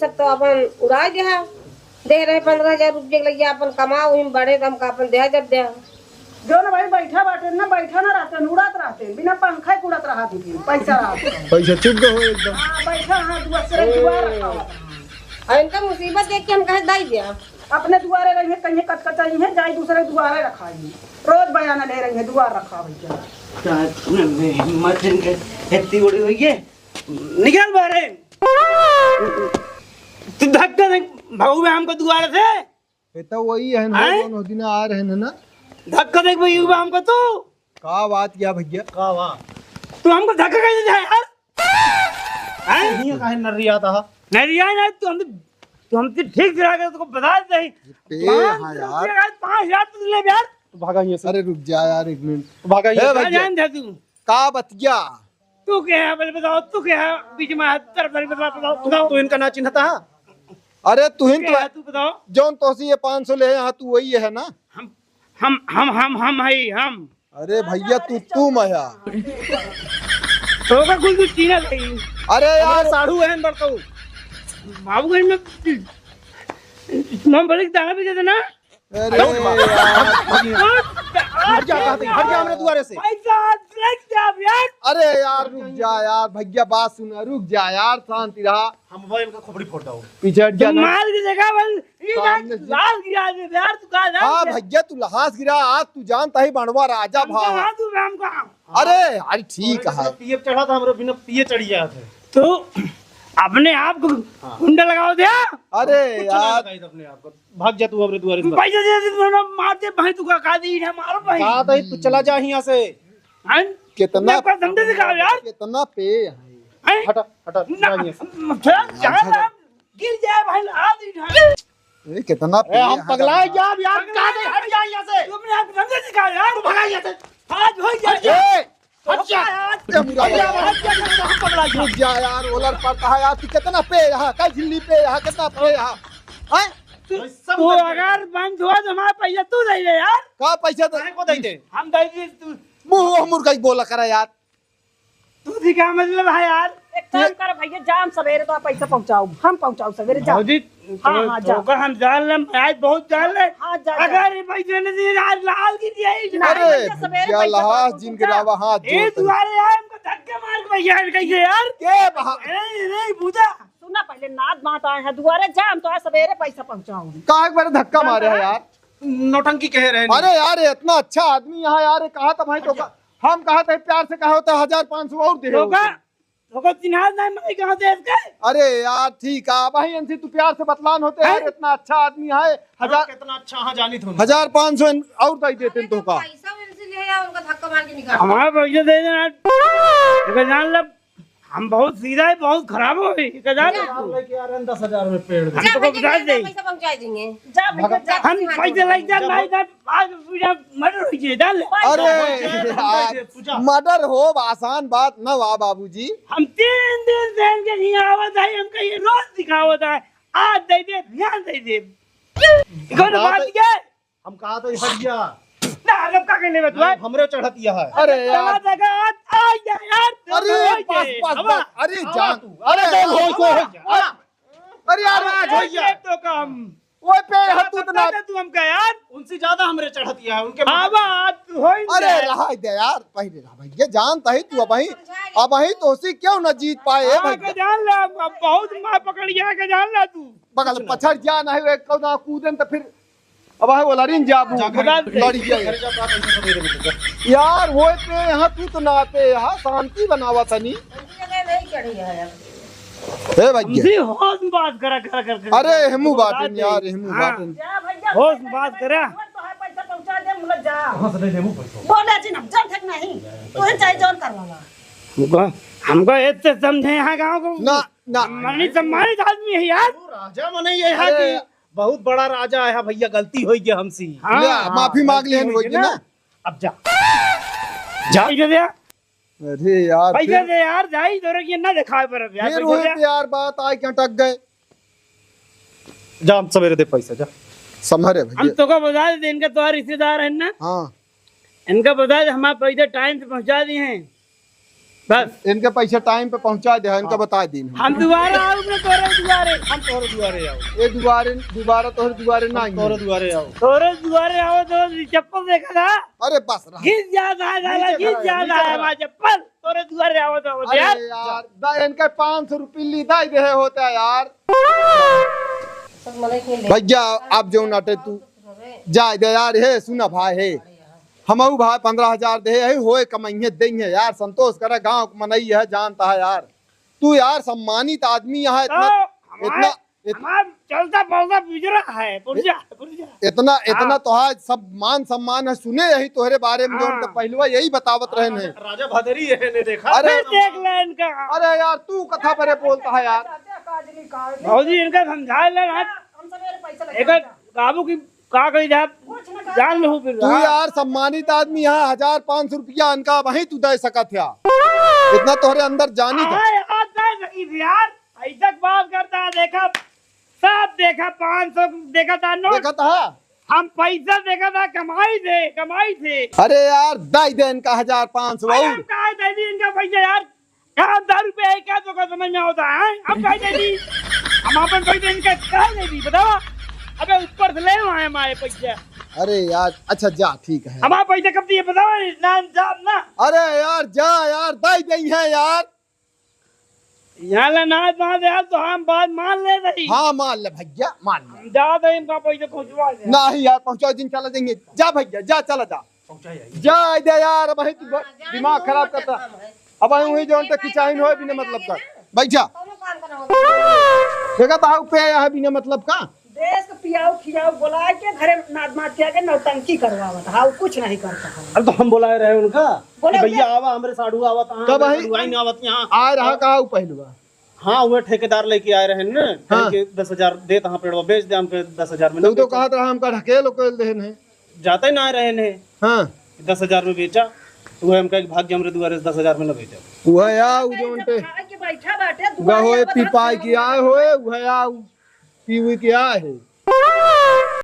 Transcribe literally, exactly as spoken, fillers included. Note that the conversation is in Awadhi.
सब तो अपन उड़ाइ दिहा। दे रहे पन्द्रह हजार रुपये के लगिया, अपन कमाओ, वही में बढ़े तो हमका अपन दिहा जब दिहा। जो ना भाई बैठा बाटे ना, बैठा ना रहते, उड़त रहते, बिना पंखा के उड़त रहा दीदी, पैसा रहा। पैसा चुप गए हो एकदम। हाँ, बैठा, हाँ, दुआ से दुआ रखा हुआ। और इनका मुसीबत देख के हम कहे दाई दिया। अपने दुआरे रहिए, कहीं कचकचाई है, जाई दूसरे दुआरे रखाई। रोज बयाना ले रही है, दुआर रखा भैया। क्या तुमने हिम्मत इनके इतनी बड़ी हुई है? निकल बाहर। तू धक्का दे, भागू बे हमको दुआरे से। ये तो वही है ना, हैं? दोनों दिन आ रहे हैं ना। धक्का दे भाई, बे हमको तू। का बात किया भैया? का बात? तू हमको धक्का कैसे दे यार? हैं? ये काहे नर्रिया था? नर्रिया ना, तू हमसे, तू हमसे ठीक से रहा कर, तुमको बता दे। पे पाँच हाँ सौ यार। रुपया का, पाँच हजार तू ले यार। तू भागा यहाँ से। अरे रुक जा यार एक मिनट। तू भागा यहाँ से। भाई जान दे तू। का बतिया? तू के है, पहले बताओ, तू के है? बीच में हाथ कर, पहले बताओ, बताओ, तू, बताओ। तू इनका ना चिन्हता है? अरे तू ही तू के तो है, तू बताओ। जौन तोसी ये पाँच सौ ले यहाँ, तू वही है ना? हम, हम, हम, हम, हम है, हम। अरे भैया, तू, तू मया। तो का कुल तू चीना सही। अरे यार। हमारे साढ़ू है बड़काऊ। बाबूगंज में, हम बड़े दाना भी देते ना। अरे यार। हट जा, कहाँ से? हट जा हमरे दुआरे से। पैसा आज रख दे आप यार। अरे यार, रुक जा यार, भैया बात सुन, रुक जा यार, शांति रहा। हम भाई इनका खोपड़ी फोड़ दो। पीछे हट जा तुम ना। मार की जगह बस, ये सामने से। लाश गिरा दे यार, तू कहाँ जा हाँ रहा है? भैया, तू लाश गिरा, आज तू जानता ही बनवा राजा हमको भा। हाँ, तू राम का। अरे, अरे ठीक है। पिए चढ़ा था, हमरे बिना पिए चढ़ गया था। तो अपने आप को हाँ। कुंडा लगाओ दे। अरे कुछ ना यार। लगाई था अपने आप को। भाग जा तू हमरे दुआरे से। पैसा दे दे, तू ना मार दे भाई, तू का, का दी है, मारो भाई। कहा था तू चला जा यहाँ से। हैं? कितना मैं आपका धंधे दिखाओ यार। कितना पे है? हैं? हटा, हटा, ना, जा यहाँ से। फिर जा ना, गिर जाए भाई, आ दी ढाल। ए, कितना ए, पे हम है? पगला है क्या अब यार? पगला कहाँ है। हट जा यहाँ से। तू अपने आप धंधे दिखाओ यार। तू भगा यहाँ से। आज हो गया। ए, हट जा। ए, मुरा हट जा, वाला। हट जा, हट जा, हम पगला गया। रुक जा यार, ओलर पड़ता है यार, तू कितना पे यहाँ, का झिल्ली पे यहाँ, कितना पे यहाँ? हैं? तू, भाई, सब तू करके अगर बंद हुआ तो हमारा पैसा तू दे दे यार। का पैसा दे? काहे को दे दे? हम दे दे तू। मुंह मुर्गा ही बोला करा यार। तू थी का मतलब है यार? एक काम कर भैया, जा हम सवेरे तो पैसा पहुँचाओ, हम पहुँचाओ सवेरे, जा। भौजी, हाँ, तो, हाँ, जा। तो का हम जान ले, आज बहुत जान ले। हाँ, जा, जा। अगर ये पैसा नहीं दिए, आज लाल की दिया ही ना। अरे, भैया, सवेरे भैया, पैसा लाश पहुँचाओ, जिनके जा। लावा हाथ ए, जोड़ कर। दुआरे आए, हमको धक्के मार के भैया हट गई है यार। के बहा- ए, नहीं, पूजा। सुना, पहले नाद बात आए हैं दुआरे, जा, हम तो आज सवेरे पैसा पहुँचाओ। काहे के बारे धक्का मारे है यार? नौटंकी कहे रहे नहीं। अरे यार, ये इतना अच्छा आदमी यहाँ यार, कहा था भाई तो का हम कहा थे, प्यार से कहा होता, हजार पाँच सौ और दे होगा, होते। होगा, चिन्हार नहीं, मैं कहाँ से इसके? अरे यार, ठीक है, भाई, इनसे तू प्यार से बतलान होते हैं? यार, इतना अच्छा आदमी है, हजार, कितना अच्छा, हाँ, जानी थोड़ी। हजार पाँच सौ और दे देते हैं तो का। पैसा इनसे ले आया, उनका धक्का मार के निकाल। हमारा पैसा दे देना। एका जान ले, हम बहुत सीधा है, बहुत खराब हो, एका जान ले तू। लेके आ रहे हैं दस हजार में पेड़। हम जा तो भैया, बता दे। पैसा पहुँचा देंगे। जा भैया, जा, हम पैसे लेके जा, नहीं, जा, आज पूरा मर्डर हो जाए, डाल। अरे, पूजा। मर्डर हो, आसान बात ना हुआ, बाबूजी। हम तीन दिन से इनके यहाँ आवत है, हमका ये रोज दिखावत है, आज दे दे, ध्यान दे दे। कौन बात है? हम कहा तो हट गया। ना, हम का कहने में तू है? हमरे चढ़त यह है। अरे यार। चला जाएगा, आज आ गया यार, अरे, बस, बस, बस। अरे, जान। अरे, अरे, हो, हो, हो। अरे यार, आज हो गया। तो काम। ओए पे हतू तो ना। तू हमका यार। उनसे ज्यादा हमरे चढ़तिया है, उनके हाँ, बात होई अरे जाए। रहा दे यार, पहले रहा भैया, जानता है तू अबही, अबही तो उसी क्यों ना जीत पाए, ए हाँ, भैया। के जान ले, अब, अब बहुत मार पकड़ गया, के जान ले तू। बगल पछड़ जा ना है, एक कौदा कूदन तो फिर अब है वो लड़िन जाबू, जा घर बगल से। लड़ गया। घर जा, बात ऐसे सवेरे में जा। यार, वो पे यहाँ तू तो ना आते, यहाँ शांति बनावा तनी। नहीं चढ़ी है। हे भैया। हमसे होश में बात करा, करा, करा, करा। अरे, हमू बात बाटेन दे। यार, हमू हाँ। बाटेन। जा भैया, होश में बात करा। तो है, पैसा पहुंचा दे, मुला जा। कहाँ से दे देबू पैसा? बोले जी ना, जब तक नहीं, तू ही चाहे जौन करवाला। हमको, हमको इतने समझे यहाँ गाँव को। ना, ना। मरनी सम्मानित आदमी है यार। तू राजा मने ये है अरे। कि बहुत बड़ा राजा है भैया, गलती होई गया हमसे। हाँ, ले, हाँ, माफी मांग गलती लेन होई होई गया ना। ना। अब जा। जा इधर या। अरे यार, पैसा फिर दे यार, जाई तोरे के ना दिखावे पर अब यार, फिर पैसा वही दे। पे यार बात आके अटक गए। जा, हम सवेरे दे पैसा, जा। संभरे हम भैया। तो का बता देते, इनका तो रिश्तेदार है ना। हाँ। इनका बता दे, हमारे पैसा टाइम से पहुंचा दिए हैं। बस। इनके पैसा टाइम पे पहुँचा दे, इनका हाँ। बता दीन हम। हम दुबारा आउब ना तोरे दुआरे। हम तोरे दुआरे आउब। ए दुआरे, दुबारा तोरे दुआरे ना हम आइए। तोरे दुआरे आउब। तोरे दुआरे आउब तो चप्पल देखा था। अरे बस रहा। घिस जाता है साला, नीचे घिस खड़ा है, जाता नीचे है खड़ा। हमारा चप्पल। तोरे दुआरे आउब तो अरे यार। यार, दा इनका पाँच सौ रुपये ली दा दे होता यार। भैया, आप जो नाटे तू जाए दे यार, हे सुना भाई, हे हमऊ भाई पन्द्रह हजार दे, यही होए कमाइए देइए यार, संतोष करे, गाँव के मनई है, जानता है यार, तू यार सम्मानित आदमी यहाँ इतना, तो हमारे, इतना, इत-, हमारा चलता बोलता बुजरा है, बुजरा, बुजरा। इतना, हाँ। इतना तो आज सब मान सम्मान है, सुने यही तोहरे बारे में, जो हाँ। उनका पहलुआ यही बतावत रहे हैं। राजा भदरी है, ने देखा? अरे, अरे देख ले इनका। अरे यार, तू कथा बरे बोलता है यार। भौजी इनका समझा ले ना। हम सब मेरे पैसे लगे एक बाबू की का कही जात? कुछ ना जान में हूँ फिर। तू यार सम्मानित आदमी है, हजार पाँच सौ रुपया इनका वहीं तू दे सकत है। इतना तोहरे अंदर जानी था। हाँ यार, दे सकी थी यार। ऐसा बात करता है, देखा, सब देखा, पाँच सौ देखा था नोट। देखा था? हम पैसा देखा था, कमाई थे, कमाई थे। अरे यार, दे दे इनका हजार पाँच सौ अरे और। हम कहाँ दे दी इनका पैसा यार? यार, दस रुपया है क्या तो का समझ में होता है? हम कहाँ दे दी? हम अपन पैसा इनका कहाँ दे दी, बताओ? अबे ऊपर से ले आए हमारे पैसा। अरे यार, अच्छा जा, ठीक है। हमारे पैसा कब दिए, बताओ? ना, ना, ना। अरे यार, जा यार, दे दे है यार। यहाँ ले ना, ना दे यार, तो हम बात मान ले रही। हाँ, मान ले भैया, मान ले। हम जा दे, इनका पैसा पहुँचवा दे। नहीं यार, पहुँचा दिन चला जाएंगे। जा भैया, जा, चला जा। पहुँचा जाएंगे। जा दे यार, अब वही तू हाँ, जा, दिमाग खराब करता। अब वही वही जो उनका किचाइन होए बिना मतलब का। बैठ जा। कौनो काम का ना हो। देखा तो हाउ पे आया है बिना मतलब का। देश के पियाऊ खियाऊ बोला के घरे नाद माद किया के नौटंकी करवावत, हाउ कुछ नहीं करता है। अरे तो हम बोलाए रहे उनका कि बोला भैया उनका। आवा, हमरे साढ़ू आवा, तो हाँ, कब हमरे आई? साढ़ू आई ना आवत यहाँ। आए रहा कहाँ उ पहलुआ? हाँ, वह ठेकेदार लेके आए रहे न, हाँ। कहे कि दस हजार दे, तहाँ पेड़वा बेच दे, हमके दस हजार में तो ना उ तो बेचे। कहत रहा, हमका ढकेल उकेल देहे नहीं। जाते ना आए रहे ने। हाँ। दस हजार में बेचा, तो वह हमका एक भाग हमरे दुआरे से दस हजार में ना बेचा। वह आउ, जो उनके खा के बैठा बाटे, दुआरे गहोए आवत पिपाई हफ्ते की आए होए, वह आउ, पीवी की आए है।